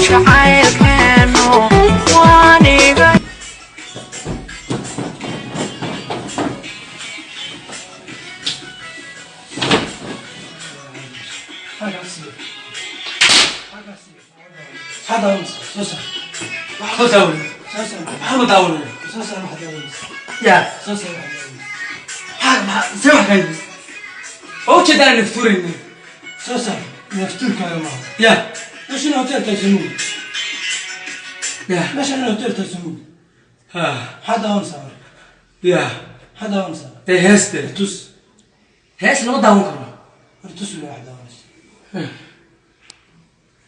Jacaylkeenu waaniga. Maxaa daawanaysaa? Soo saar. Soo daawanay. Soo saar. Maxaa ma daawanaya? Soo saar waxaad daawanaysaa. Yaa. Soo saar waxaad daawanaysaa. Maxaa maxaa see wax kaaydi? Waa ujeedaa inaan naftuurayna. Soo saar. Naftuurkaaga maaha. Yaa. Meeshan hoteelkaa samuug. Yaa. Meeshan hoteelkaa samuug. Ha. Maxaa daawanaysaa marka? Yaa. Maxaa daawanaysaa? Dee heeste. Tus. Hees lama daawan karo. War tus wey waxaad daawanaysaa.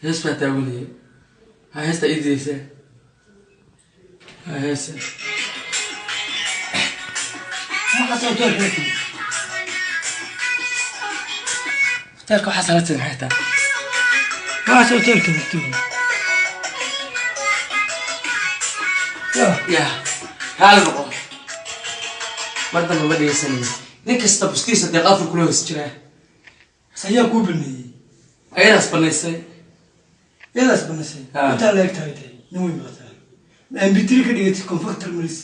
Hees baa daawanayay. Ha, heesta ii didaysaa. Ha, heesa. Waxaas hoteelka la timi. Hoteelka waxaa sala timi maxay tahay? Waxaas hoteelka la timi. Yaa. Yaa. Raali noqo. Mar dambe ma dhegeysanayo. Nin kasta bustiisa deeq afur kula hoos jiraa. Ayaa kuu baneeyey. Ayadaas banaysay. Yadaas banaysay. Ah. Intaa la eg tahay tahay. Nin weyn baa tahay. MP3 ka dhigatid, converter maris.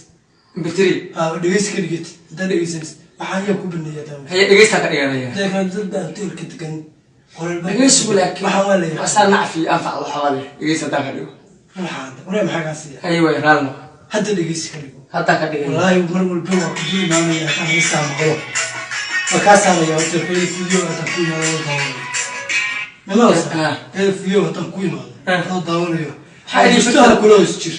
MP3. Ah, dhegeysi ka dhigatid. Haddaad dhegeysanaysid. Waxaa ayaa kuu baneeyay haddaan. Haye, dhegeystaa ka dhiganaya. Deegaan dad baa hoteelka degan. Qoral baa. Dhegeysigu laakiin. Waxaa waa la yaqaan. Asaa nacfi anfac waxaa leh. Dhegeysi haddaan ka dhigo. Waxaa waree maxaa kaa siiya? Haye waay, raali noqo. Hadda dhegeysi ka dhigo. Haddaan ka dhigaya. Wallaahi mar walba waa ku dul imaanaya haddaan heestaa maqlo. Waa kaa saaraya hoteelka iyada fuyo haddaan ku imaado oo daawanayo. Mama wasa. Ah. Iyada fuyo haddaan ku imaado Ah. oo daawanayo. Maxaa idin Bustaha kula hoos jir.